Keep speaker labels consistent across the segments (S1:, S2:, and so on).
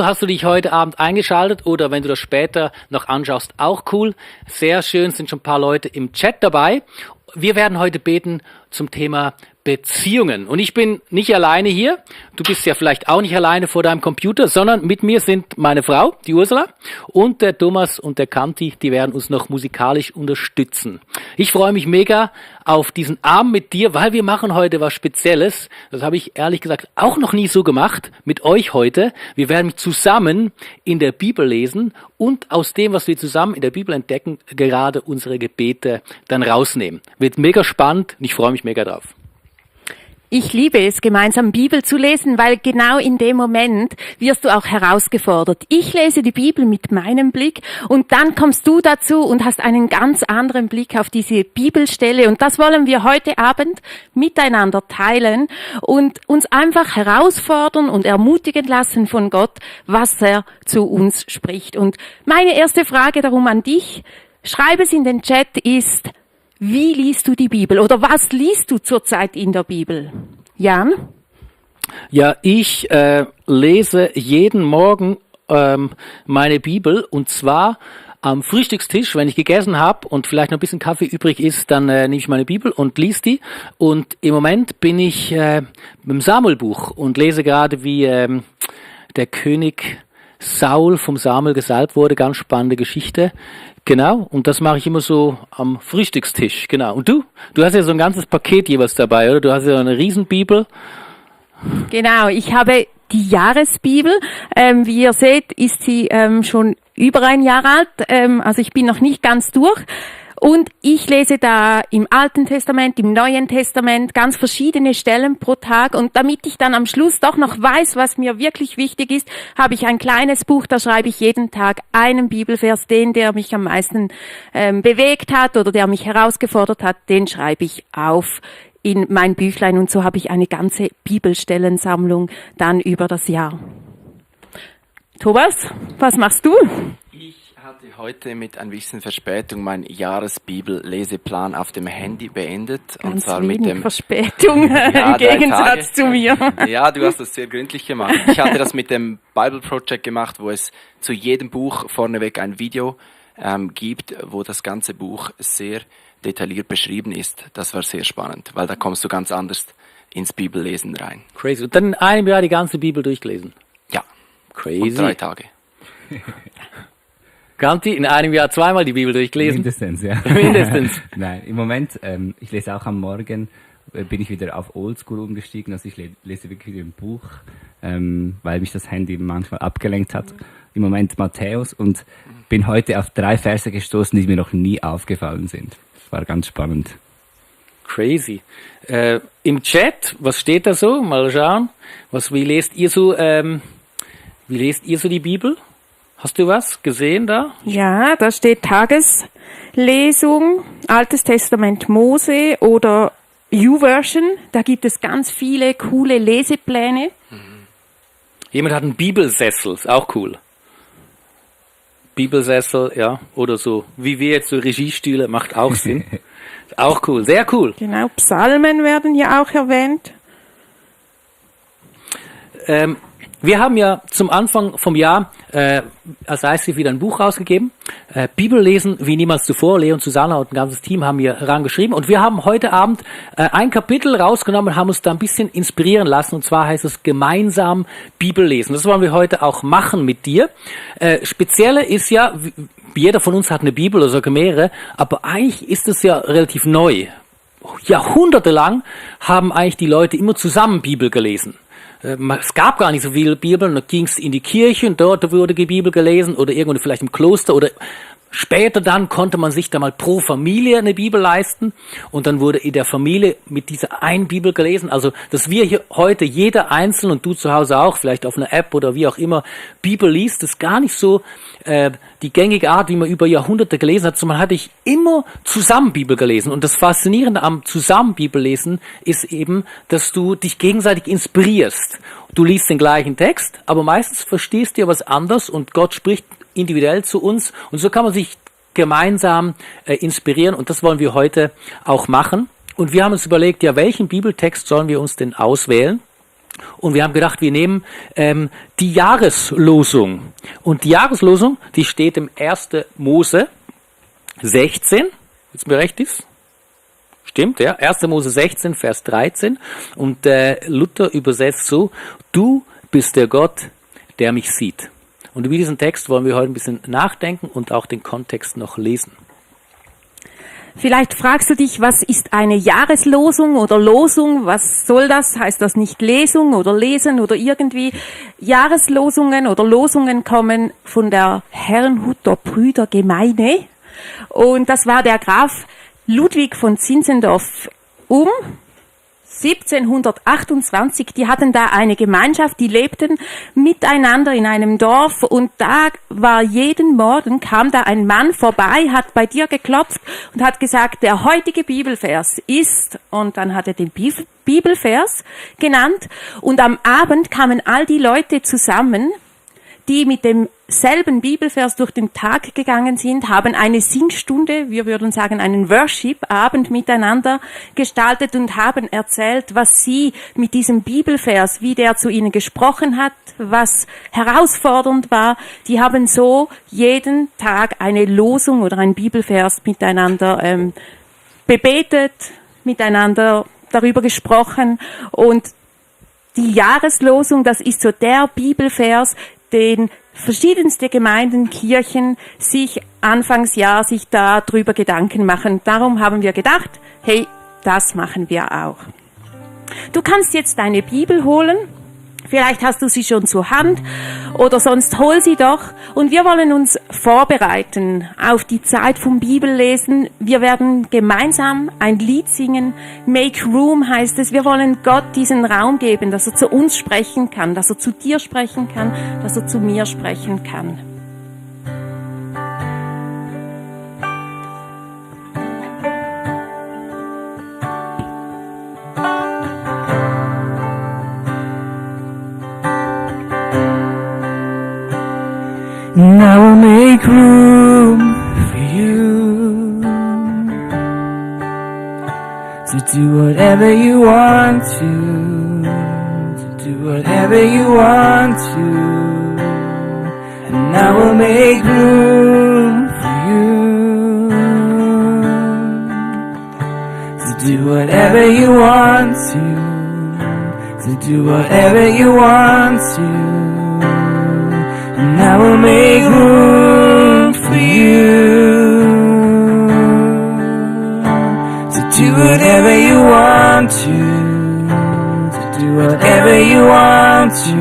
S1: Hast du dich heute Abend eingeschaltet oder wenn du das später noch anschaust, auch cool. Sehr schön, sind schon ein paar Leute im Chat dabei. Wir werden heute beten zum Thema Beziehungen. Und ich bin nicht alleine hier. Du bist ja vielleicht auch nicht alleine vor deinem Computer, sondern mit mir sind meine Frau, die Ursula, und der Thomas und der Kanti, die werden uns noch musikalisch unterstützen. Ich freue mich mega auf diesen Abend mit dir, weil wir machen heute was Spezielles. Das habe ich ehrlich gesagt auch noch nie so gemacht mit euch heute. Wir werden zusammen in der Bibel lesen und aus dem, was wir zusammen in der Bibel entdecken, gerade unsere Gebete dann rausnehmen. Wird mega spannend und ich freue mich mega drauf.
S2: Ich liebe es, gemeinsam Bibel zu lesen, weil genau in dem Moment wirst du auch herausgefordert. Ich lese die Bibel mit meinem Blick und dann kommst du dazu und hast einen ganz anderen Blick auf diese Bibelstelle. Und das wollen wir heute Abend miteinander teilen und uns einfach herausfordern und ermutigen lassen von Gott, was er zu uns spricht. Und meine erste Frage darum an dich, schreib es in den Chat, ist: Wie liest du die Bibel oder was liest du zurzeit in der Bibel? Jan?
S1: Ja, ich lese jeden Morgen meine Bibel und zwar am Frühstückstisch. Wenn ich gegessen habe und vielleicht noch ein bisschen Kaffee übrig ist, dann nehme ich meine Bibel und lese die. Und im Moment bin ich im Samuelbuch und lese gerade, wie der König Saul vom Samuel gesalbt wurde. Ganz spannende Geschichte. Genau, und das mache ich immer so am Frühstückstisch, genau. Und du? Du hast ja so ein ganzes Paket jeweils dabei, oder? Du hast ja eine Riesenbibel.
S2: Genau, ich habe die Jahresbibel. Wie ihr seht, ist sie schon über ein Jahr alt. Also ich bin noch nicht ganz durch. Und ich lese da im Alten Testament, im Neuen Testament ganz verschiedene Stellen pro Tag. Und damit ich dann am Schluss doch noch weiß, was mir wirklich wichtig ist, habe ich ein kleines Buch, da schreibe ich jeden Tag einen Bibelvers, den, der mich am meisten bewegt hat oder der mich herausgefordert hat, den schreibe ich auf in mein Büchlein. Und so habe ich eine ganze Bibelstellensammlung dann über das Jahr. Thomas, was machst du?
S3: Ich hatte heute mit ein bisschen Verspätung meinen Jahresbibel-Leseplan auf dem Handy beendet.
S2: Ganz
S3: und zwar
S2: wenig
S3: mit dem
S2: Verspätung
S3: ja,
S2: im Gegensatz zu mir.
S3: Ja, du hast das sehr gründlich gemacht. Ich hatte das mit dem Bible Project gemacht, wo es zu jedem Buch vorneweg ein Video gibt, wo das ganze Buch sehr detailliert beschrieben ist. Das war sehr spannend, weil da kommst du ganz anders ins Bibellesen rein.
S1: Crazy. Und dann in einem Jahr die ganze Bibel durchgelesen?
S3: Ja.
S1: Crazy.
S3: Und 3 Tage.
S1: Kanti, in einem Jahr zweimal die Bibel durchgelesen?
S4: Mindestens, ja.
S1: Mindestens.
S4: Nein, im Moment, ich lese auch am Morgen, bin ich wieder auf Oldschool umgestiegen, also ich lese wirklich wieder ein Buch, weil mich das Handy manchmal abgelenkt hat. Im Moment Matthäus und bin heute auf 3 Verse gestoßen, die mir noch nie aufgefallen sind. Das war ganz spannend.
S1: Crazy. Im Chat, was steht da so? Mal schauen. Wie lest ihr so die Bibel? Hast du was gesehen da?
S2: Ja, da steht Tageslesung, Altes Testament Mose oder YouVersion. Da gibt es ganz viele coole Lesepläne.
S1: Jemand hat einen Bibelsessel, ist auch cool. Bibelsessel, ja, oder so, wie wir jetzt so Regiestühle, macht auch Sinn. Ist auch cool, sehr cool.
S2: Genau, Psalmen werden hier auch erwähnt.
S1: Wir haben ja zum Anfang vom Jahr als ICF wieder ein Buch rausgegeben. Bibel lesen wie niemals zuvor. Leo und Susanna und ein ganzes Team haben hier rangeschrieben. Und wir haben heute Abend ein Kapitel rausgenommen und haben uns da ein bisschen inspirieren lassen. Und zwar heißt es gemeinsam Bibel lesen. Das wollen wir heute auch machen mit dir. Spezielle ist ja, jeder von uns hat eine Bibel oder sogar mehrere, aber eigentlich ist es ja relativ neu. Jahrhundertelang haben eigentlich die Leute immer zusammen Bibel gelesen. Es gab gar nicht so viele Bibeln, da ging es in die Kirche und dort wurde die Bibel gelesen oder irgendwo vielleicht im Kloster oder später dann konnte man sich da mal pro Familie eine Bibel leisten und dann wurde in der Familie mit dieser einen Bibel gelesen. Also, dass wir hier heute jeder einzeln und du zu Hause auch, vielleicht auf einer App oder wie auch immer, Bibel liest, ist gar nicht so die gängige Art, wie man über Jahrhunderte gelesen hat, sondern man hatte ich immer zusammen Bibel gelesen. Und das Faszinierende am zusammen Bibellesen ist eben, dass du dich gegenseitig inspirierst. Du liest den gleichen Text, aber meistens verstehst du ja was anderes und Gott spricht individuell zu uns. Und so kann man sich gemeinsam inspirieren und das wollen wir heute auch machen. Und wir haben uns überlegt, ja, welchen Bibeltext sollen wir uns denn auswählen? Und wir haben gedacht, wir nehmen die Jahreslosung. Und die Jahreslosung, die steht im 1. Mose 16. Ist mir recht ist? Stimmt, ja. 1. Mose 16, Vers 13. Und Luther übersetzt so: Du bist der Gott, der mich sieht. Und über diesen Text wollen wir heute ein bisschen nachdenken und auch den Kontext noch lesen.
S2: Vielleicht fragst du dich, was ist eine Jahreslosung oder Losung? Was soll das? Heißt das nicht Lesung oder Lesen oder irgendwie? Jahreslosungen oder Losungen kommen von der Herrnhuter Brüdergemeine. Und das war der Graf Ludwig von Zinzendorf um 1728, die hatten da eine Gemeinschaft, die lebten miteinander in einem Dorf und da war jeden Morgen, kam da ein Mann vorbei, hat bei dir geklopft und hat gesagt, der heutige Bibelvers ist, und dann hat er den Bibelvers genannt und am Abend kamen all die Leute zusammen, die mit demselben Bibelvers durch den Tag gegangen sind, haben eine Singstunde, wir würden sagen einen Worship-Abend miteinander gestaltet und haben erzählt, was sie mit diesem Bibelvers, wie der zu ihnen gesprochen hat, was herausfordernd war. Die haben so jeden Tag eine Losung oder einen Bibelvers miteinander bebetet, miteinander darüber gesprochen und die Jahreslosung, das ist so der Bibelvers, den verschiedenste Gemeinden, Kirchen sich Anfangsjahr sich da drüber Gedanken machen. Darum haben wir gedacht, hey, das machen wir auch. Du kannst jetzt deine Bibel holen. Vielleicht hast du sie schon zur Hand oder sonst hol sie doch. Und wir wollen uns vorbereiten auf die Zeit vom Bibellesen. Wir werden gemeinsam ein Lied singen. Make Room heißt es. Wir wollen Gott diesen Raum geben, dass er zu uns sprechen kann, dass er zu dir sprechen kann, dass er zu mir sprechen kann.
S5: And I will make room for you to do whatever you want to do whatever you want to, and I will make room for you to do whatever you want to do whatever you want to. And I will make room for you to do whatever you want to do whatever you want to.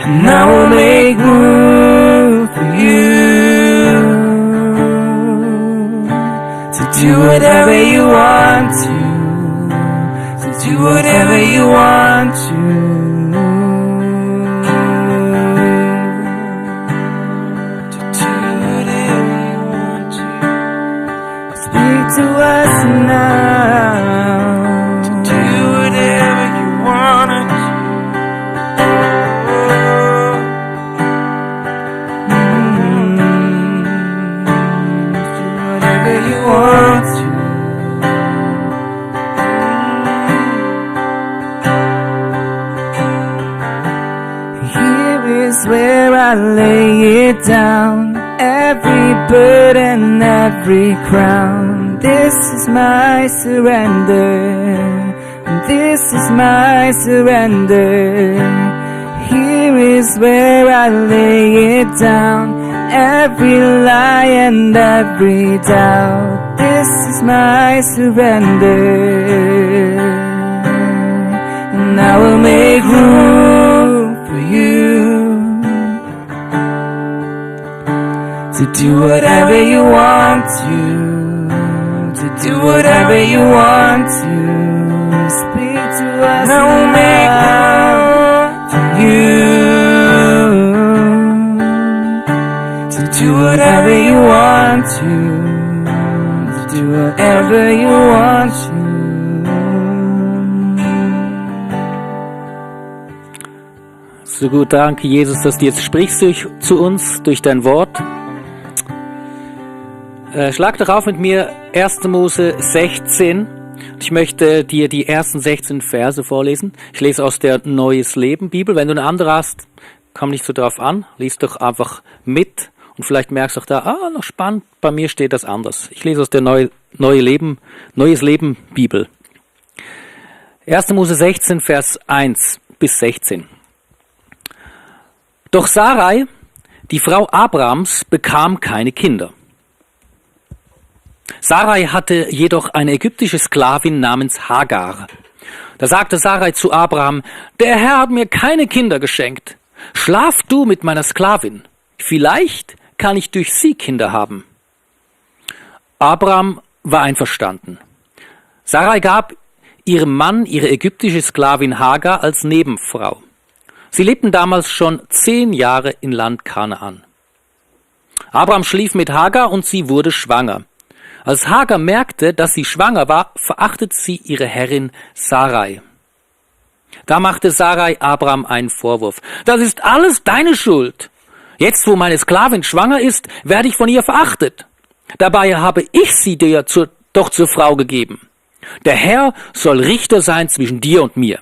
S5: And I will make room for you to do whatever you want to do whatever you want to. To us now, to do whatever you wanna do whatever you want to. Here is where I lay it down, every burden, every crown. This is my surrender. This is my surrender. Here is where I lay it down, every lie and every doubt. This is my surrender. And I will make room for you to do whatever you want to. Do whatever you want to. Speak to us. I will make room for you to do whatever you want to do whatever you want to.
S1: So gut, danke Jesus, dass du jetzt sprichst zu uns durch dein Wort. Schlag doch auf mit mir 1. Mose 16, Ich möchte dir die ersten 16 Verse vorlesen. Ich lese aus der Neues Leben Bibel. Wenn du eine andere hast, komm nicht so drauf an. Lies doch einfach mit und vielleicht merkst du auch da, noch spannend, bei mir steht das anders. Ich lese aus der Neues Leben Bibel. 1. Mose 16, Vers 1 bis 16. Doch Sarai, die Frau Abrams, bekam keine Kinder. Sarai hatte jedoch eine ägyptische Sklavin namens Hagar. Da sagte Sarai zu Abraham, der Herr hat mir keine Kinder geschenkt. Schlaf du mit meiner Sklavin. Vielleicht kann ich durch sie Kinder haben. Abraham war einverstanden. Sarai gab ihrem Mann ihre ägyptische Sklavin Hagar als Nebenfrau. Sie lebten damals schon 10 Jahre in Land Kanaan. Abraham schlief mit Hagar und sie wurde schwanger. Als Hagar merkte, dass sie schwanger war, verachtete sie ihre Herrin Sarai. Da machte Sarai Abraham einen Vorwurf. Das ist alles deine Schuld. Jetzt, wo meine Sklavin schwanger ist, werde ich von ihr verachtet. Dabei habe ich sie dir doch zur Frau gegeben. Der Herr soll Richter sein zwischen dir und mir.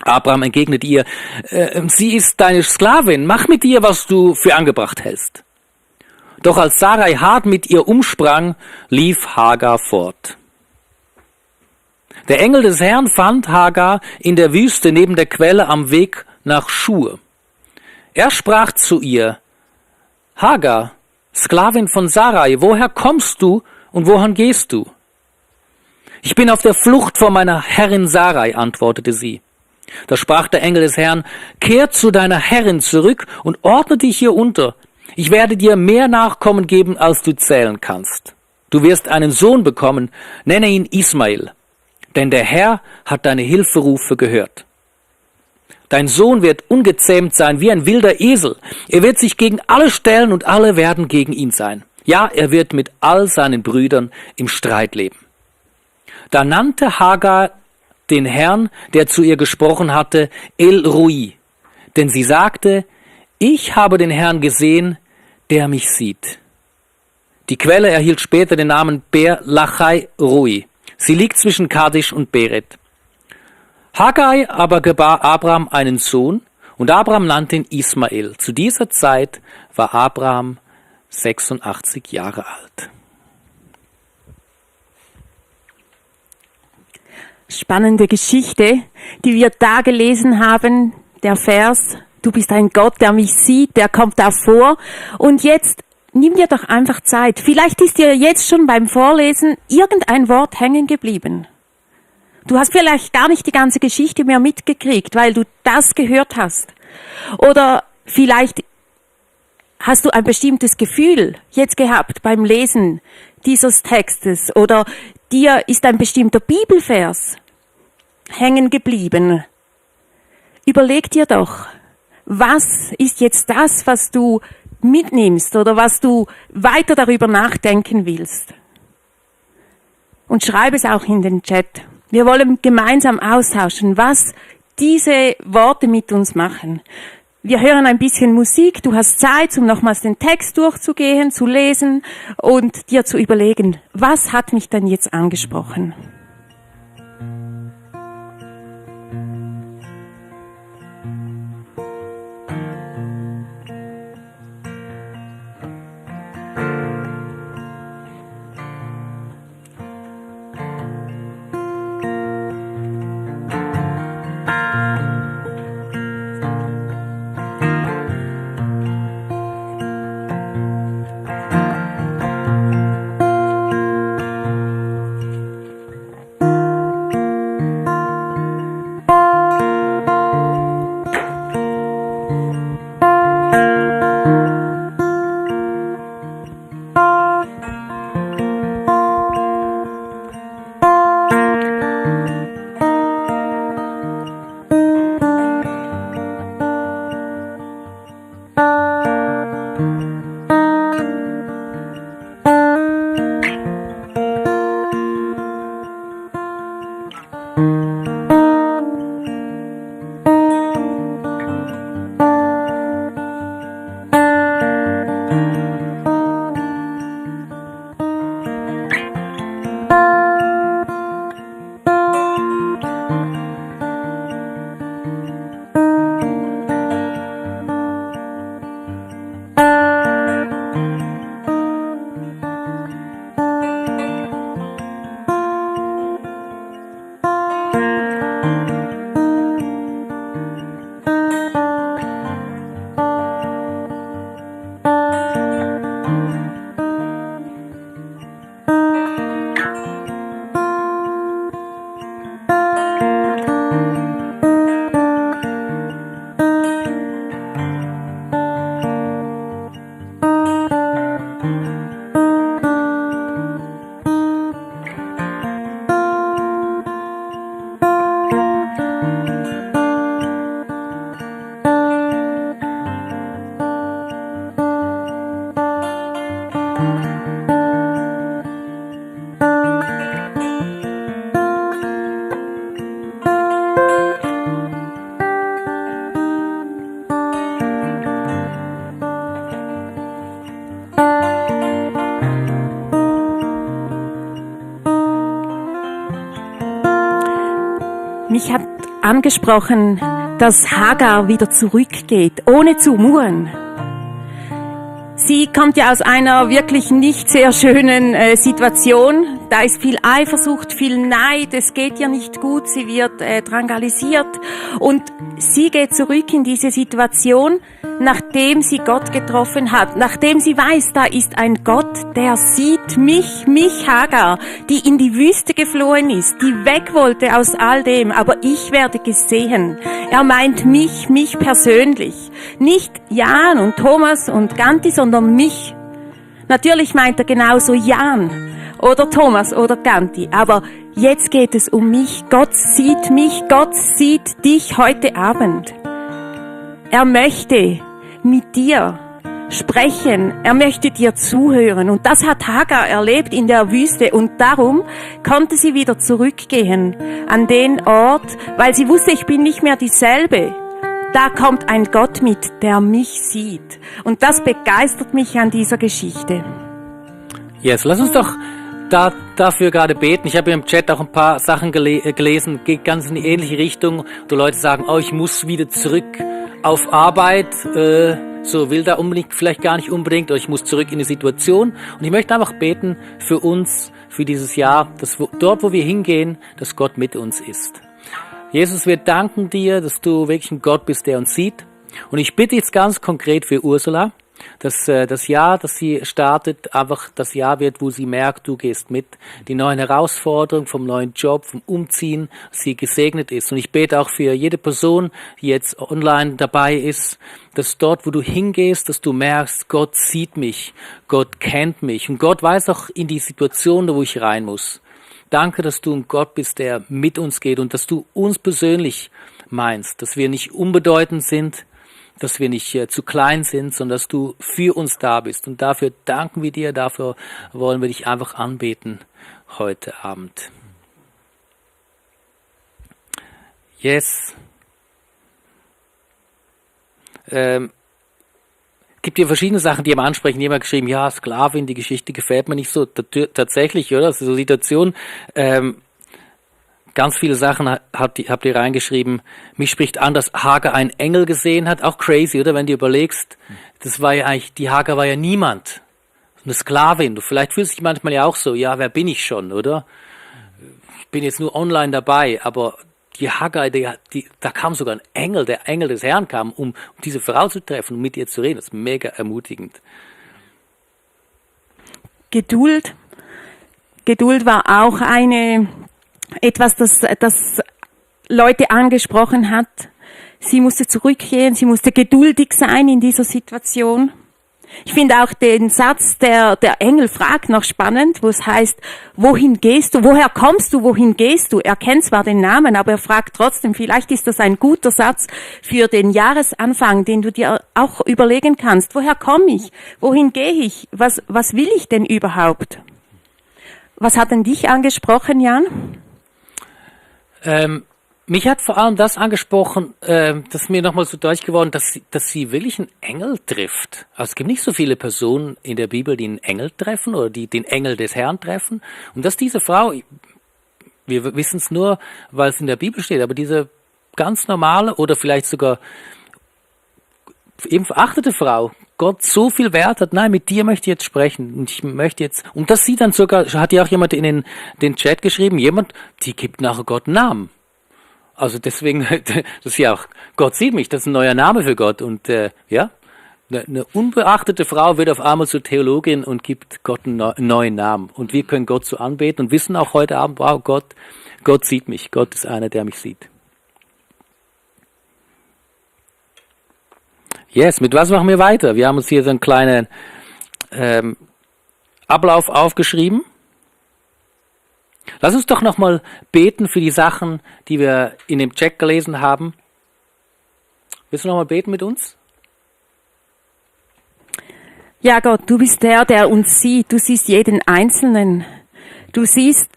S1: Abraham entgegnete ihr, sie ist deine Sklavin, mach mit ihr, was du für angebracht hältst. Doch als Sarai hart mit ihr umsprang, lief Hagar fort. Der Engel des Herrn fand Hagar in der Wüste neben der Quelle am Weg nach Schur. Er sprach zu ihr, Hagar, Sklavin von Sarai, woher kommst du und wohin gehst du? Ich bin auf der Flucht vor meiner Herrin Sarai, antwortete sie. Da sprach der Engel des Herrn, kehr zu deiner Herrin zurück und ordne dich hier unter. Ich werde dir mehr Nachkommen geben, als du zählen kannst. Du wirst einen Sohn bekommen, nenne ihn Ismael, denn der Herr hat deine Hilferufe gehört. Dein Sohn wird ungezähmt sein wie ein wilder Esel. Er wird sich gegen alle stellen und alle werden gegen ihn sein. Ja, er wird mit all seinen Brüdern im Streit leben. Da nannte Hagar den Herrn, der zu ihr gesprochen hatte, El Roi, denn sie sagte, ich habe den Herrn gesehen, der mich sieht. Die Quelle erhielt später den Namen Ber Lachai Roi. Sie liegt zwischen Kadesh und Beret. Hagar aber gebar Abraham einen Sohn und Abraham nannte ihn Ismael. Zu dieser Zeit war Abraham 86 Jahre alt.
S2: Spannende Geschichte, die wir da gelesen haben, der Vers, du bist ein Gott, der mich sieht, der kommt da vor. Und jetzt nimm dir doch einfach Zeit. Vielleicht ist dir jetzt schon beim Vorlesen irgendein Wort hängen geblieben. Du hast vielleicht gar nicht die ganze Geschichte mehr mitgekriegt, weil du das gehört hast. Oder vielleicht hast du ein bestimmtes Gefühl jetzt gehabt beim Lesen dieses Textes oder dir ist ein bestimmter Bibelvers hängen geblieben. Überleg dir doch, was ist jetzt das, was du mitnimmst oder was du weiter darüber nachdenken willst. Und schreib es auch in den Chat. Wir wollen gemeinsam austauschen, was diese Worte mit uns machen. Wir hören ein bisschen Musik, du hast Zeit, um nochmals den Text durchzugehen, zu lesen und dir zu überlegen, was hat mich denn jetzt angesprochen? angesprochen, dass Hagar wieder zurückgeht, ohne zu murren. Sie kommt ja aus einer wirklich nicht sehr schönen Situation. Da ist viel Eifersucht, viel Neid, es geht ihr nicht gut, sie wird drangsaliert. Und sie geht zurück in diese Situation, nachdem sie Gott getroffen hat, nachdem sie weiß, da ist ein Gott, der sieht mich Hagar, die in die Wüste geflohen ist, die weg wollte aus all dem, aber ich werde gesehen. Er meint mich persönlich. Nicht Jan und Thomas und Ganti, sondern mich. Natürlich meint er genauso Jan oder Thomas oder Ganti, aber jetzt geht es um mich. Gott sieht mich, Gott sieht dich heute Abend. Er möchte mit dir sprechen, er möchte dir zuhören. Und das hat Hagar erlebt in der Wüste und darum konnte sie wieder zurückgehen an den Ort, weil sie wusste, ich bin nicht mehr dieselbe. Da kommt ein Gott mit, der mich sieht. Und das begeistert mich an dieser Geschichte.
S1: Yes, lass uns doch dafür gerade beten. Ich habe im Chat auch ein paar Sachen gelesen, geht ganz in die ähnliche Richtung. Die Leute sagen, oh, ich muss wieder zurück auf Arbeit, so will da unbedingt, vielleicht gar nicht unbedingt, oder ich muss zurück in die Situation. Und ich möchte einfach beten für uns, für dieses Jahr, dass dort, wo wir hingehen, dass Gott mit uns ist. Jesus, wir danken dir, dass du wirklich ein Gott bist, der uns sieht. Und ich bitte jetzt ganz konkret für Ursula, dass das Jahr, das sie startet, einfach das Jahr wird, wo sie merkt, du gehst mit. Die neuen Herausforderungen vom neuen Job, vom Umziehen, dass sie gesegnet ist. Und ich bete auch für jede Person, die jetzt online dabei ist, dass dort, wo du hingehst, dass du merkst, Gott sieht mich, Gott kennt mich. Und Gott weiß auch in die Situation, wo ich rein muss. Danke, dass du ein Gott bist, der mit uns geht und dass du uns persönlich meinst, dass wir nicht unbedeutend sind, dass wir nicht zu klein sind, sondern dass du für uns da bist. Und dafür danken wir dir, dafür wollen wir dich einfach anbeten heute Abend. Yes. Gibt hier verschiedene Sachen, die am ansprechen. Jemand hat geschrieben, ja, Sklavin, die Geschichte gefällt mir nicht so. Tatsächlich, oder? Das ist so eine Situation. Ganz viele Sachen habt ihr reingeschrieben. Mich spricht an, dass Hagar einen Engel gesehen hat. Auch crazy, oder? Wenn du überlegst, das war ja eigentlich, die Hagar war ja niemand. Eine Sklavin. Du vielleicht fühlst dich manchmal ja auch so, ja, wer bin ich schon, oder? Ich bin jetzt nur online dabei, aber die Hagar, da kam sogar ein Engel, der Engel des Herrn kam, um diese Frau zu treffen und mit ihr zu reden. Das ist mega ermutigend.
S2: Geduld war auch etwas, das Leute angesprochen hat. Sie musste zurückgehen, sie musste geduldig sein in dieser Situation. Ich finde auch den Satz, der Engel fragt, noch spannend, wo es heißt, wohin gehst du, woher kommst du, wohin gehst du? Er kennt zwar den Namen, aber er fragt trotzdem, vielleicht ist das ein guter Satz für den Jahresanfang, den du dir auch überlegen kannst. Woher komme ich? Wohin gehe ich? Was will ich denn überhaupt? Was hat denn dich angesprochen, Jan?
S1: Mich hat vor allem das angesprochen, das ist mir nochmal so deutlich geworden, dass sie wirklich einen Engel trifft. Also es gibt nicht so viele Personen in der Bibel, die einen Engel treffen oder die den Engel des Herrn treffen. Und dass diese Frau, wir wissen es nur, weil es in der Bibel steht, aber diese ganz normale oder vielleicht sogar eben verachtete Frau, Gott so viel Wert hat, nein, mit dir möchte ich jetzt sprechen und ich möchte jetzt, und das sieht dann sogar, hat ja auch jemand in den Chat geschrieben, jemand, die gibt nachher Gott einen Namen. Also deswegen, das ist ja auch, Gott sieht mich, das ist ein neuer Name für Gott. Und ja, eine unbeachtete Frau wird auf einmal zur Theologin und gibt Gott einen neuen Namen. Und wir können Gott so anbeten und wissen auch heute Abend, wow, Gott sieht mich. Gott ist einer, der mich sieht. Yes, mit was machen wir weiter? Wir haben uns hier so einen kleinen Ablauf aufgeschrieben. Lass uns doch nochmal beten für die Sachen, die wir in dem Chat gelesen haben. Willst du nochmal beten mit uns?
S2: Ja, Gott, du bist der uns sieht. Du siehst jeden Einzelnen. Du siehst,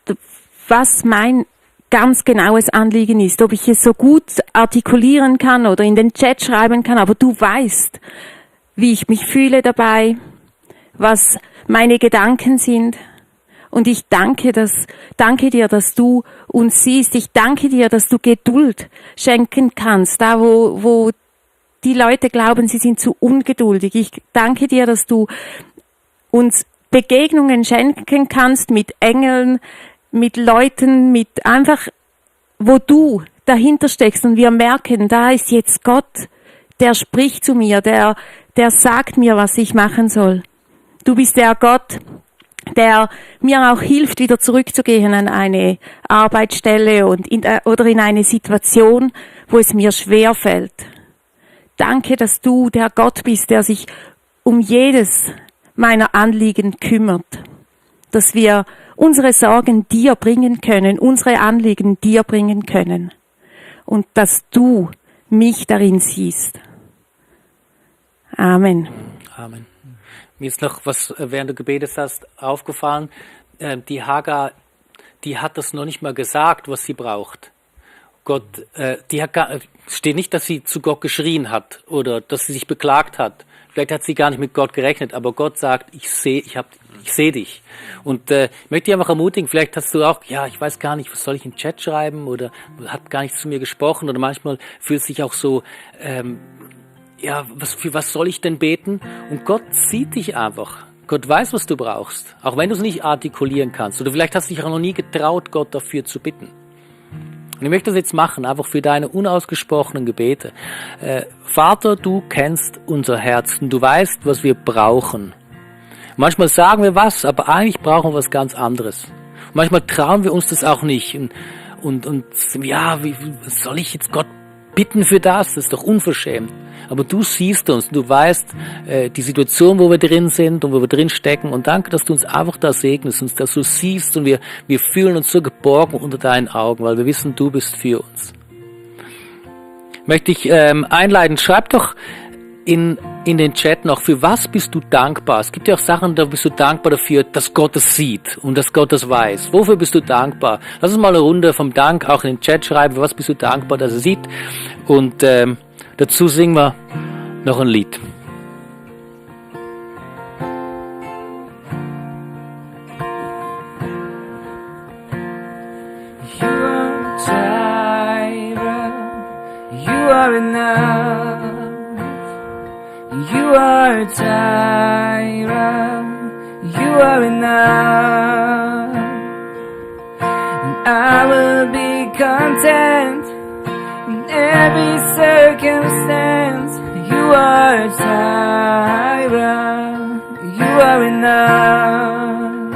S2: was mein ganz genaues Anliegen ist. Ob ich es so gut artikulieren kann oder in den Chat schreiben kann, aber du weißt, wie ich mich fühle dabei, was meine Gedanken sind. Und ich danke dir, dass du uns siehst. Ich danke dir, dass du Geduld schenken kannst, da wo die Leute glauben, sie sind zu ungeduldig. Ich danke dir, dass du uns Begegnungen schenken kannst mit Engeln, mit Leuten, mit einfach, wo du dahinter steckst und wir merken, da ist jetzt Gott, der spricht zu mir, der sagt mir, was ich machen soll. Du bist der Gott, der mir auch hilft, wieder zurückzugehen an eine Arbeitsstelle oder in eine Situation, wo es mir schwer fällt. Danke, dass du der Gott bist, der sich um jedes meiner Anliegen kümmert. Dass wir unsere Sorgen dir bringen können, unsere Anliegen dir bringen können. Und dass du mich darin siehst. Amen.
S1: Amen. Mir ist noch was, während du gebetet hast, aufgefallen. Die Hagar, die hat das noch nicht mal gesagt, was sie braucht. Gott, steht nicht, dass sie zu Gott geschrien hat oder dass sie sich beklagt hat. Vielleicht hat sie gar nicht mit Gott gerechnet, aber Gott sagt, ich sehe dich. Und ich möchte dich einfach ermutigen, vielleicht hast du auch, ich weiß gar nicht, was soll ich im Chat schreiben oder hat gar nicht zu mir gesprochen oder manchmal fühlt sich auch so, für was soll ich denn beten? Und Gott sieht dich einfach. Gott weiß, was du brauchst, auch wenn du es nicht artikulieren kannst. Oder vielleicht hast du dich auch noch nie getraut, Gott dafür zu bitten. Und ich möchte das jetzt machen, einfach für deine unausgesprochenen Gebete. Vater, du kennst unser Herz und du weißt, was wir brauchen. Manchmal sagen wir was, aber eigentlich brauchen wir was ganz anderes. Manchmal trauen wir uns das auch nicht. Wie soll ich jetzt Gott bitten für das? Das ist doch unverschämt. Aber du siehst uns, du weißt die Situation, wo wir drin sind und wo wir drin stecken. Und danke, dass du uns einfach da segnest, uns das so siehst und wir fühlen uns so geborgen unter deinen Augen, weil wir wissen, du bist für uns. Möchte ich einleiten, schreib doch in den Chat noch, für was bist du dankbar? Es gibt ja auch Sachen, da bist du dankbar dafür, dass Gott es sieht und dass Gott es weiß. Wofür bist du dankbar? Lass uns mal eine Runde vom Dank auch in den Chat schreiben, für was bist du dankbar, dass er sieht. Und dazu singen wir noch ein Lied.
S5: You are Jireh, you are enough. You are Jireh, you are enough. And I will be content in every circumstance. You are Jireh, you are enough.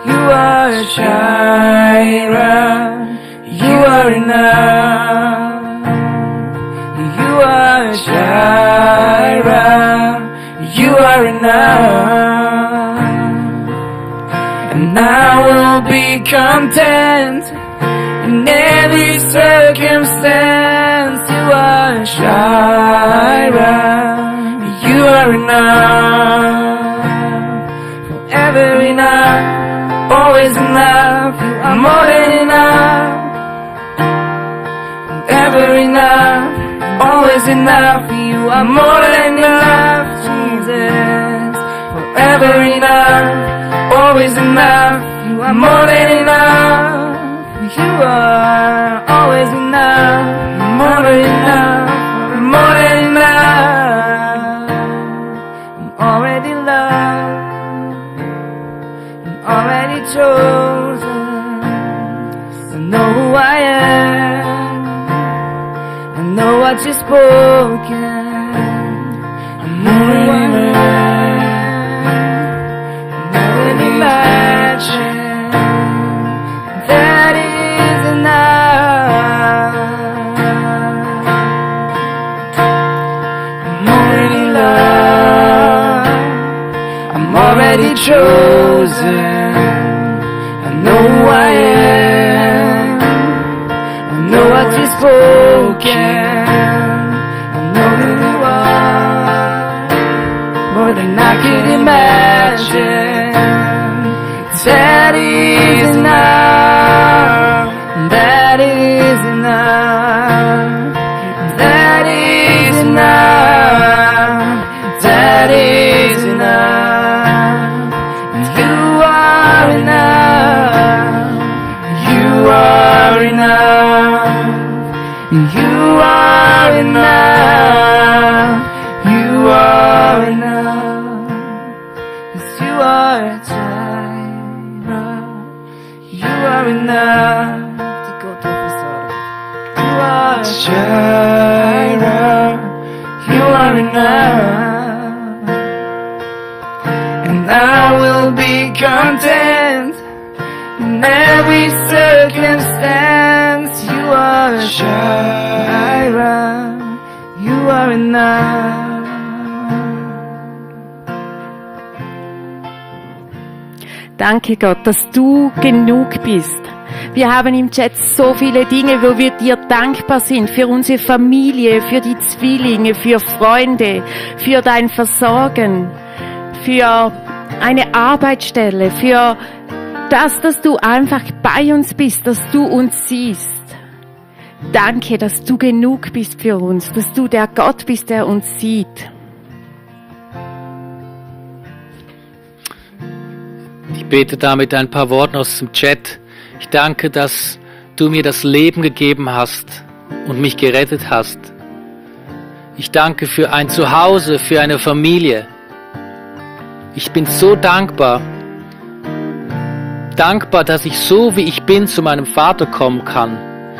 S5: You are Jireh, you are enough. You are Jireh, you are enough. And I will be content in every circumstance. You are Jireh, you are enough. Forever enough, always enough. You are more than enough. Forever enough, always enough. You are more than enough, Jesus. Forever enough, always enough. You are more than enough. You are always enough, more than enough, more than enough. I'm already loved, I'm already chosen. I know who I am, I know what you've spoken. I know who I am, I can imagine that is enough. I'm already loved, I'm already chosen. I know who I am, I know what you've spoken. I know who you are, more than I can imagine. That is enough, that is enough, that is enough, that is enough. You are are enough. And I will be content in every circumstance. You are Jireh, you are enough.
S2: Danke Gott, dass du genug bist. Wir haben im Chat so viele Dinge, wo wir dir dankbar sind. Für unsere Familie, für die Zwillinge, für Freunde, für dein Versorgen, für eine Arbeitsstelle, für das, dass du einfach bei uns bist, dass du uns siehst. Danke, dass du genug bist für uns, dass du der Gott bist, der uns sieht.
S1: Ich bete damit ein paar Worte aus dem Chat. Ich danke, dass du mir das Leben gegeben hast und mich gerettet hast. Ich danke für ein Zuhause, für eine Familie. Ich bin so dankbar. Dankbar, dass ich so wie ich bin zu meinem Vater kommen kann.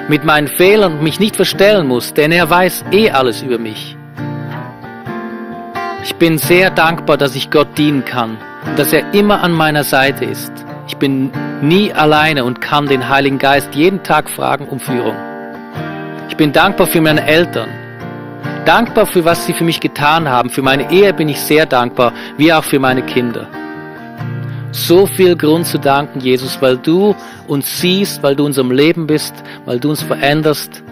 S1: Mit meinen Fehlern und mich nicht verstellen muss, denn er weiß alles über mich. Ich bin sehr dankbar, dass ich Gott dienen kann. Dass er immer an meiner Seite ist. Ich bin nie alleine und kann den Heiligen Geist jeden Tag fragen um Führung. Ich bin dankbar für meine Eltern. Dankbar für was sie für mich getan haben. Für meine Ehe bin ich sehr dankbar, wie auch für meine Kinder. So viel Grund zu danken, Jesus, weil du uns siehst, weil du in unserem Leben bist, weil du uns veränderst.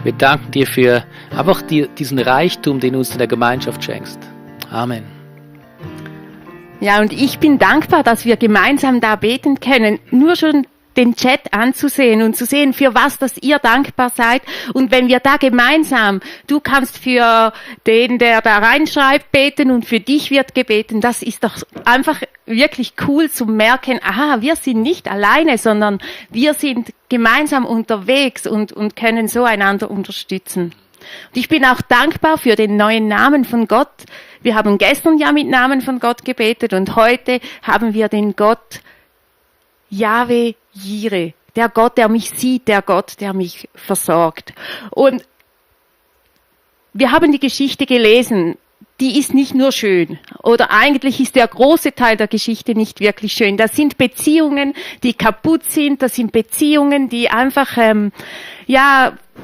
S1: Wir danken dir für einfach diesen Reichtum, den du uns in der Gemeinschaft schenkst. Amen.
S2: Ja, und ich bin dankbar, dass wir gemeinsam da beten können. Nur schon den Chat anzusehen und zu sehen, für was, dass ihr dankbar seid. Und wenn wir da gemeinsam, du kannst für den, der da reinschreibt, beten und für dich wird gebeten. Das ist doch einfach wirklich cool zu merken, aha, wir sind nicht alleine, sondern wir sind gemeinsam unterwegs und können so einander unterstützen. Und ich bin auch dankbar für den neuen Namen von Gott. Wir haben gestern ja mit Namen von Gott gebetet und heute haben wir den Gott Jahwe Jireh, der Gott, der mich sieht, der Gott, der mich versorgt. Und wir haben die Geschichte gelesen, die ist nicht nur schön, oder eigentlich ist der große Teil der Geschichte nicht wirklich schön. Das sind Beziehungen, die kaputt sind, das sind Beziehungen, die einfach,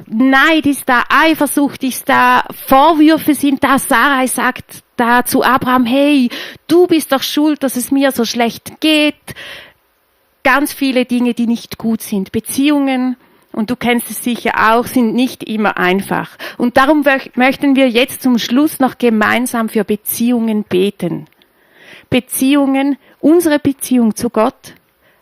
S2: Neid ist da, Eifersucht ist da, Vorwürfe sind da. Sarai sagt da zu Abraham, hey, du bist doch schuld, dass es mir so schlecht geht. Ganz viele Dinge, die nicht gut sind. Beziehungen, und du kennst es sicher auch, sind nicht immer einfach. Und darum möchten wir jetzt zum Schluss noch gemeinsam für Beziehungen beten. Beziehungen, unsere Beziehung zu Gott,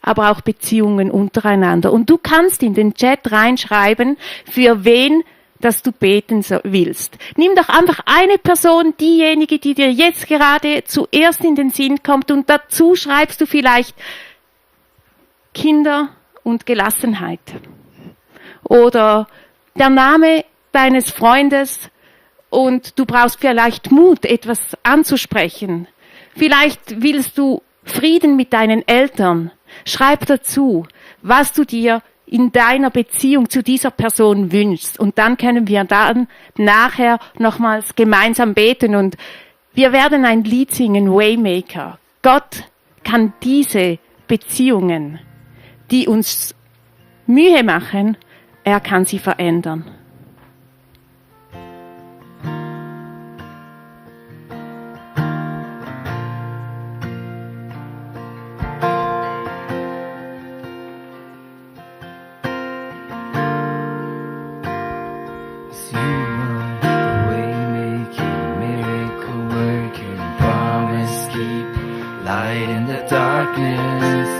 S2: aber auch Beziehungen untereinander. Und du kannst in den Chat reinschreiben, für wen dass du beten willst. Nimm doch einfach eine Person, diejenige, die dir jetzt gerade zuerst in den Sinn kommt, und dazu schreibst du vielleicht Kinder und Gelassenheit. Oder der Name deines Freundes und du brauchst vielleicht Mut, etwas anzusprechen. Vielleicht willst du Frieden mit deinen Eltern. Schreib dazu, was du dir in deiner Beziehung zu dieser Person wünschst. Und dann können wir dann nachher nochmals gemeinsam beten. Und wir werden ein Lied singen, Waymaker. Gott kann diese Beziehungen, die uns Mühe machen, er kann sie verändern.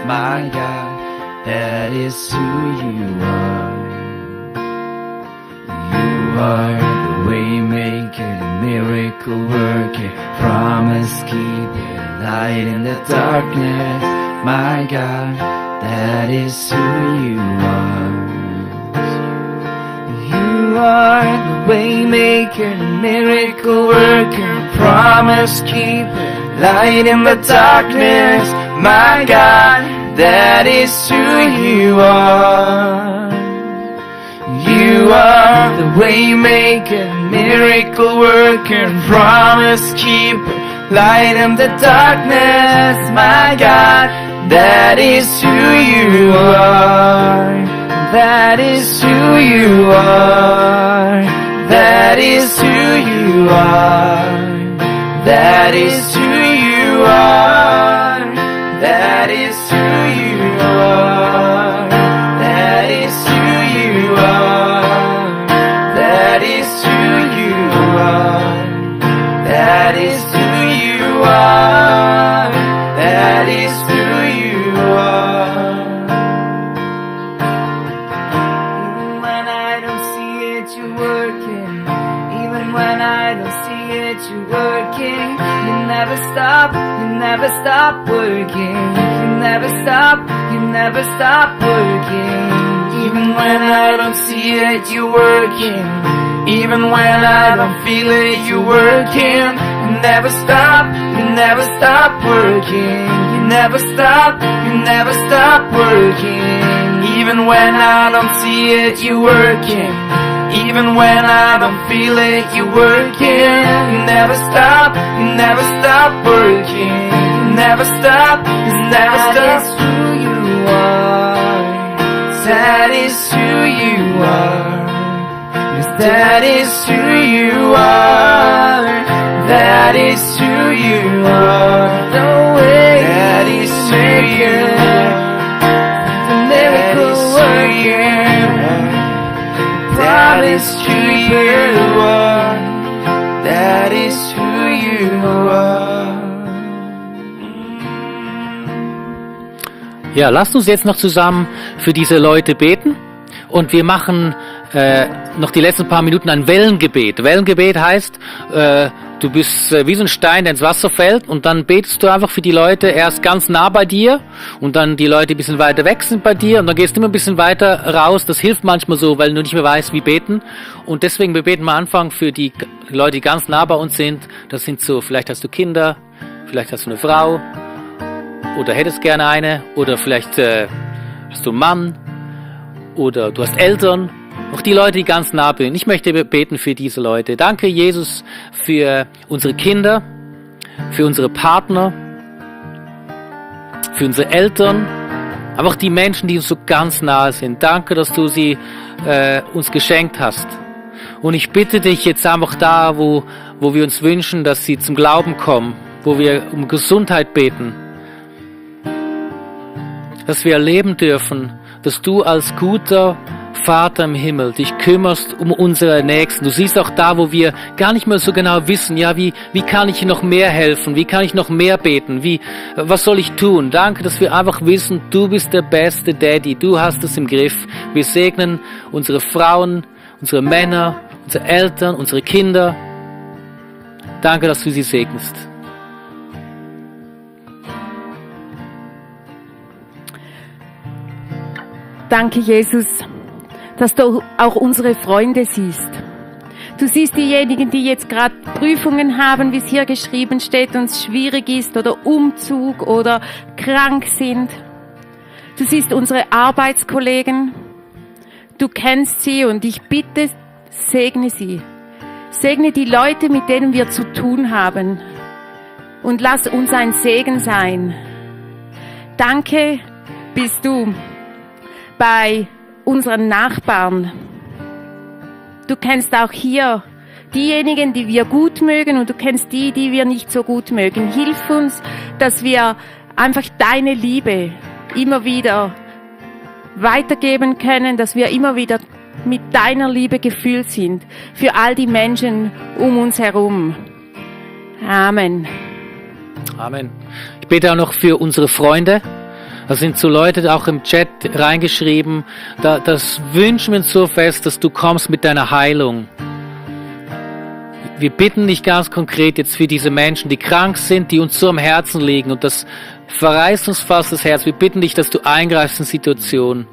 S5: My God, that is who you are. You are the way maker, the miracle worker, promise keeper, light in the darkness. My God, that is who you are. You are the way maker, the miracle worker, promise keeper, light in the darkness. My God, that is who you are. You are the way maker, miracle worker, promise keeper, light in the darkness, my God. That is who you are. That is who you are. That is who you are. That is who you are. That is who you are. That is who you are. That is who you are. That is who you are. That is who you are. Even when I don't see it, you're working. Even when I don't see it, you're working. You never stop working. You never stop working. Even when I don't see it, you're working. Even when I don't feel it, you're working. You never stop working. You never stop working. Even when I don't see it, you're working. Even when I don't feel it, you're working. You never stop working. You never stop. That is who you are. That is who you are. Yes, that is who you are. That is who you are. No way. That is who you are. The miracle working. That is who you are. That is who you are.
S1: Ja, lasst uns jetzt noch zusammen für diese Leute beten und wir machen noch die letzten paar Minuten ein Wellengebet. Wellengebet heißt, du bist wie so ein Stein, der ins Wasser fällt und dann betest du einfach für die Leute erst ganz nah bei dir und dann die Leute ein bisschen weiter weg sind bei dir und dann gehst du immer ein bisschen weiter raus. Das hilft manchmal so, weil du nicht mehr weißt, wie beten. Und deswegen, wir beten am Anfang für die Leute, die ganz nah bei uns sind. Das sind so, vielleicht hast du Kinder, vielleicht hast du eine Frau oder hättest gerne eine oder vielleicht hast du einen Mann oder du hast Eltern. Auch die Leute, die ganz nah sind. Ich möchte beten für diese Leute. Danke, Jesus, für unsere Kinder, für unsere Partner, für unsere Eltern, aber auch die Menschen, die uns so ganz nahe sind. Danke, dass du sie uns geschenkt hast. Und ich bitte dich jetzt einfach da, wo wir uns wünschen, dass sie zum Glauben kommen, wo wir um Gesundheit beten, dass wir erleben dürfen, dass du als guter Vater im Himmel dich kümmerst um unsere Nächsten. Du siehst auch da, wo wir gar nicht mehr so genau wissen, ja, wie kann ich noch mehr helfen? Wie kann ich noch mehr beten? Was soll ich tun? Danke, dass wir einfach wissen, du bist der beste Daddy. Du hast es im Griff. Wir segnen unsere Frauen, unsere Männer, unsere Eltern, unsere Kinder. Danke, dass du sie segnest.
S2: Danke, Jesus, dass du auch unsere Freunde siehst. Du siehst diejenigen, die jetzt gerade Prüfungen haben, wie es hier geschrieben steht, und es schwierig ist oder Umzug oder krank sind. Du siehst unsere Arbeitskollegen. Du kennst sie und ich bitte, segne sie. Segne die Leute, mit denen wir zu tun haben. Und lass uns ein Segen sein. Danke, bist du bei unseren Nachbarn. Du kennst auch hier diejenigen, die wir gut mögen und du kennst die, die wir nicht so gut mögen. Hilf uns, dass wir einfach deine Liebe immer wieder weitergeben können, dass wir immer wieder mit deiner Liebe gefüllt sind für all die Menschen um uns herum. Amen.
S1: Amen. Ich bete auch noch für unsere Freunde. Da sind so Leute auch im Chat reingeschrieben, das wünschen wir uns so fest, dass du kommst mit deiner Heilung. Wir bitten dich ganz konkret jetzt für diese Menschen, die krank sind, die uns so am Herzen liegen und das verreißt uns fast das Herz. Wir bitten dich, dass du eingreifst in Situationen.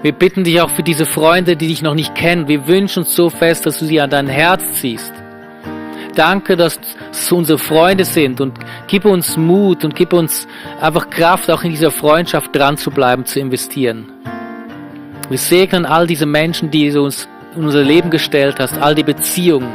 S1: Wir bitten dich auch für diese Freunde, die dich noch nicht kennen. Wir wünschen uns so fest, dass du sie an dein Herz ziehst. Danke, dass es unsere Freunde sind und gib uns Mut und gib uns einfach Kraft, auch in dieser Freundschaft dran zu bleiben, zu investieren. Wir segnen all diese Menschen, die du uns in unser Leben gestellt hast, all die Beziehungen.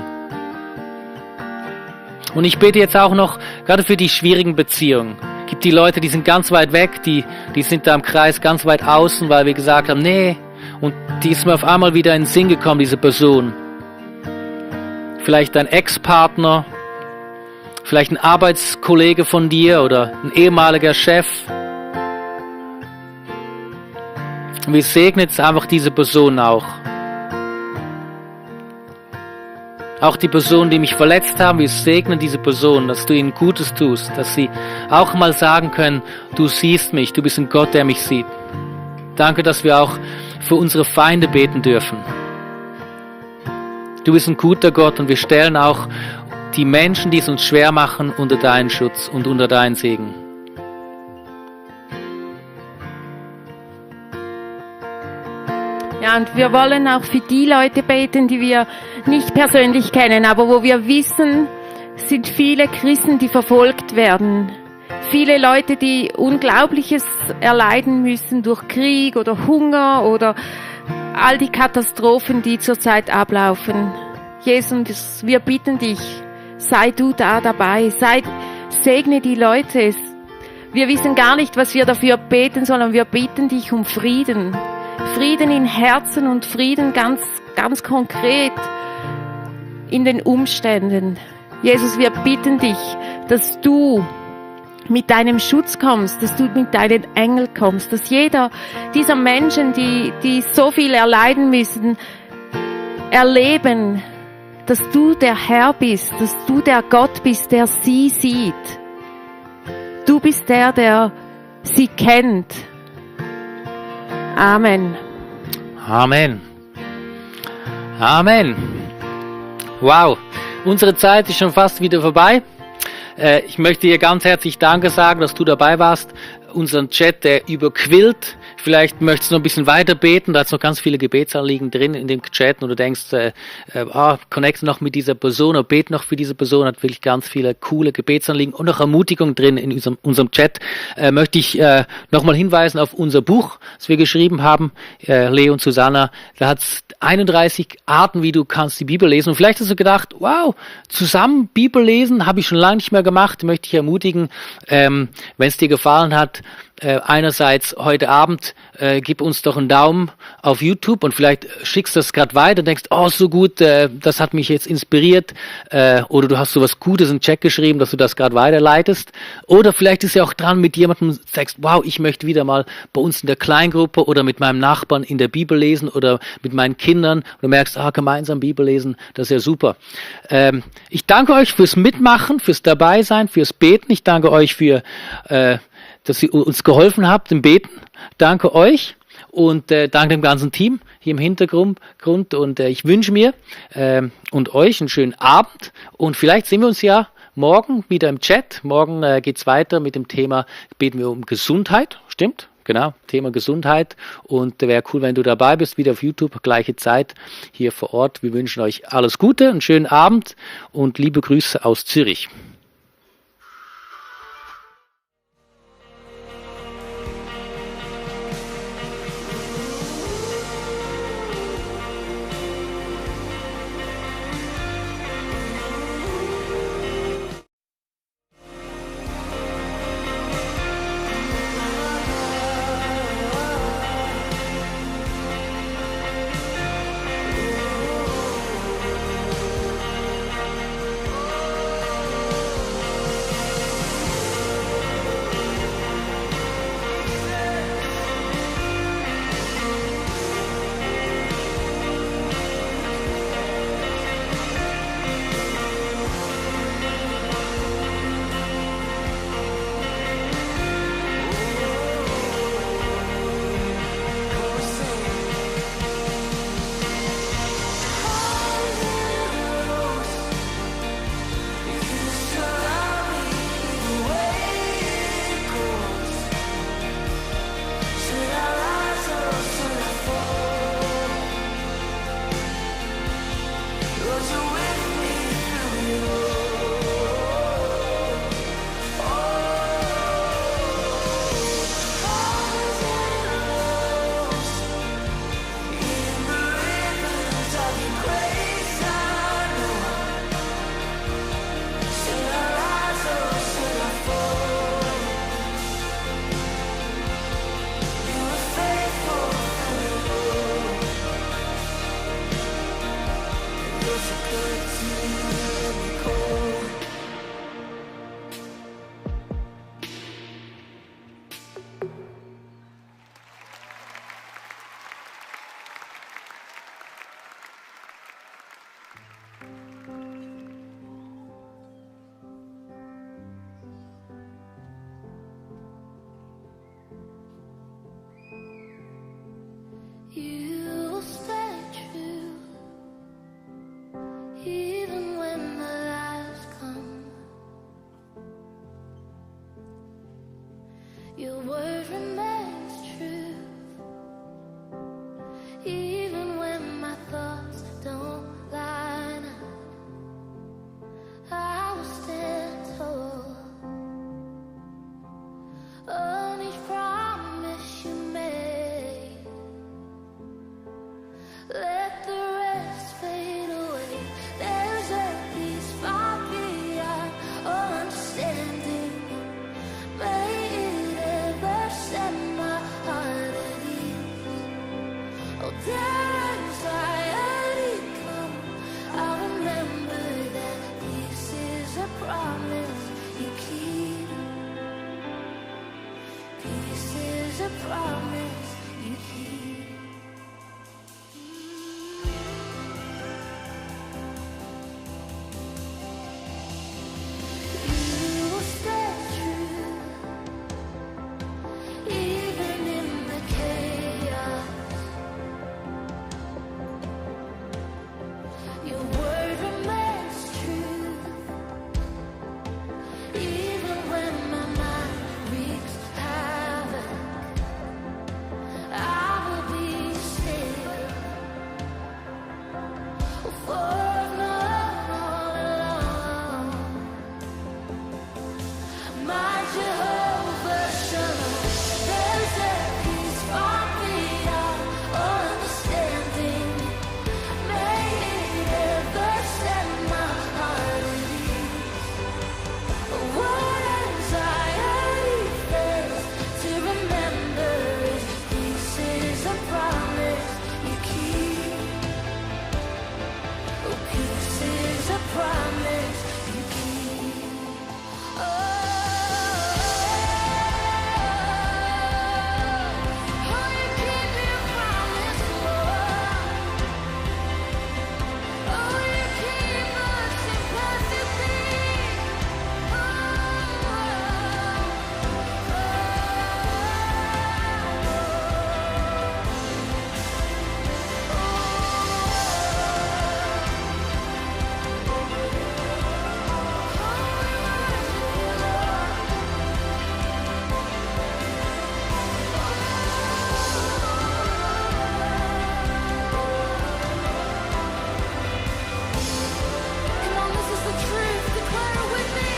S1: Und ich bete jetzt auch noch, gerade für die schwierigen Beziehungen. Gibt die Leute, die sind ganz weit weg, die sind da im Kreis ganz weit außen, weil wir gesagt haben, nee. Und die ist mir auf einmal wieder in den Sinn gekommen, diese Person. Vielleicht dein Ex-Partner, vielleicht ein Arbeitskollege von dir oder ein ehemaliger Chef. Und wir segnen jetzt einfach diese Person auch. Auch die Personen, die mich verletzt haben, wir segnen diese Personen, dass du ihnen Gutes tust, dass sie auch mal sagen können, du siehst mich, du bist ein Gott, der mich sieht. Danke, dass wir auch für unsere Feinde beten dürfen. Du bist ein guter Gott und wir stellen auch die Menschen, die es uns schwer machen, unter deinen Schutz und unter deinen Segen.
S2: Ja, und wir wollen auch für die Leute beten, die wir nicht persönlich kennen, aber wo wir wissen, sind viele Christen, die verfolgt werden. Viele Leute, die Unglaubliches erleiden müssen durch Krieg oder Hunger oder all die Katastrophen, die zurzeit ablaufen. Jesus, wir bitten dich, sei du da dabei, segne die Leute. Wir wissen gar nicht, was wir dafür beten, sondern wir bitten dich um Frieden. Frieden in Herzen und Frieden ganz, ganz konkret in den Umständen. Jesus, wir bitten dich, dass du mit deinem Schutz kommst, dass du mit deinen Engeln kommst, dass jeder dieser Menschen, die so viel erleiden müssen, erleben, dass du der Herr bist, dass du der Gott bist, der sie sieht. Du bist der sie kennt. Amen.
S1: Amen. Amen. Wow, unsere Zeit ist schon fast wieder vorbei. Ich möchte dir ganz herzlich Danke sagen, dass du dabei warst. Unseren Chat, der überquillt. Vielleicht möchtest du noch ein bisschen weiter beten. Da ist noch ganz viele Gebetsanliegen drin in dem Chat. Und du denkst, connect noch mit dieser Person oder bete noch für diese Person. Hat wirklich ganz viele coole Gebetsanliegen und noch Ermutigung drin in unserem Chat. Möchte ich nochmal hinweisen auf unser Buch, das wir geschrieben haben, Leo und Susanna. Da hat es 31 Arten, wie du kannst die Bibel lesen. Und vielleicht hast du gedacht, wow, zusammen Bibel lesen habe ich schon lange nicht mehr gemacht. Möchte ich ermutigen, wenn es dir gefallen hat, einerseits heute Abend gib uns doch einen Daumen auf YouTube und vielleicht schickst du das gerade weiter und denkst, oh, so gut, das hat mich jetzt inspiriert, oder du hast so was Gutes in den Chat geschrieben, dass du das gerade weiterleitest, oder vielleicht ist ja auch dran mit jemandem, sagst, wow, ich möchte wieder mal bei uns in der Kleingruppe oder mit meinem Nachbarn in der Bibel lesen oder mit meinen Kindern und du merkst, gemeinsam Bibel lesen, das ist ja super. Ich danke euch fürs Mitmachen, fürs Dabeisein, fürs Beten. Ich danke euch für dass ihr uns geholfen habt im Beten. Danke euch und danke dem ganzen Team hier im Hintergrund. Und ich wünsche mir und euch einen schönen Abend. Und vielleicht sehen wir uns ja morgen wieder im Chat. Morgen geht's weiter mit dem Thema, beten wir um Gesundheit. Stimmt? Genau, Thema Gesundheit. Und wäre cool, wenn du dabei bist, wieder auf YouTube, gleiche Zeit hier vor Ort. Wir wünschen euch alles Gute, einen schönen Abend und liebe Grüße aus Zürich.
S6: Your word remains true, even when my thoughts don't line up. I will stand tall on each promise you made. Let the rest fade away. There's a peace far beyond all understanding. May it ever set my heart at ease. Oh, dare anxiety come, I'll remember that peace is a promise you keep. Peace is a promise you keep. You will stay true, even in the chaos. Your word remains true, even when my mind wreaks havoc. I will be still, for I've known all along my Jehovah Shalom. There's a peace far beyond all understanding. May it ever set my heart at ease. What anxiety fails to remember is peace is a promise you keep. Oh, peace is a promise you keep. Oh, you keep your promise, Lord. Oh, you keep us in perfect peace. Come on, this is the truth. Declare it with me.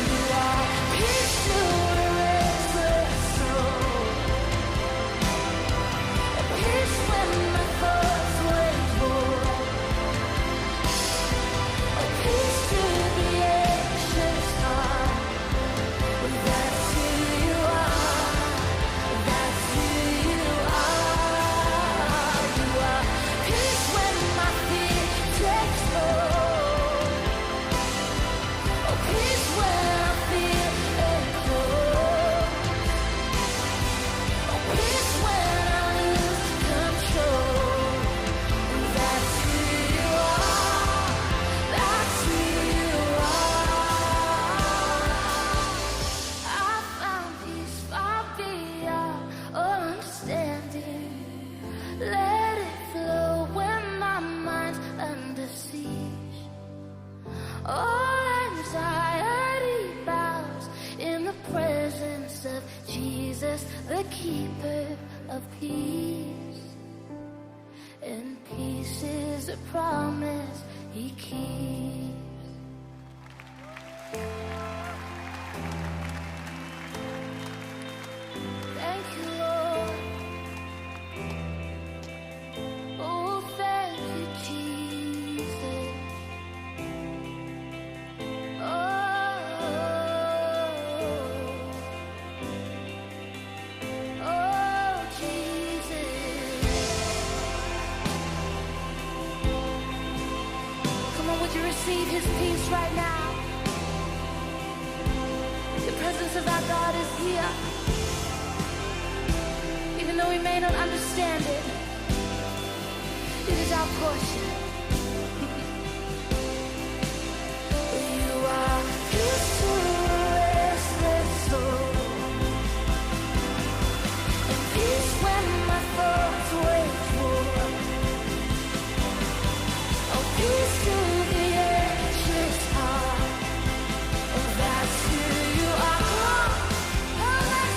S6: You are peace to a restless soul. Peace when my thoughts wage war. Peace to the anxious heart. That's who you are. That's who you are. You are peace when my fear takes hold. Peace when I feel cold. Peace when I lose control. That's who you are. That's who you are. I found peace far beyond all understanding. Let it flow when my mind's under siege. All anxiety bows in the presence of Jesus, the keeper of peace. And peace is a promise he keeps. Thank you, Lord. Oh, thank you, Jesus. Oh, Jesus. Come on, would you receive his peace right now? The presence of our God is here. Even though we may not understand it, it is our portion. You are peace to a restless soul, and peace when my thoughts wage war. Oh, peace to the anxious heart. Oh, that's who you are. Oh, that's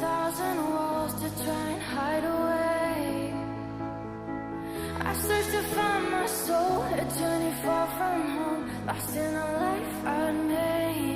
S6: 1,000 walls to try and hide away. I searched to find my soul, a journey far from home, lost in a life I'd made.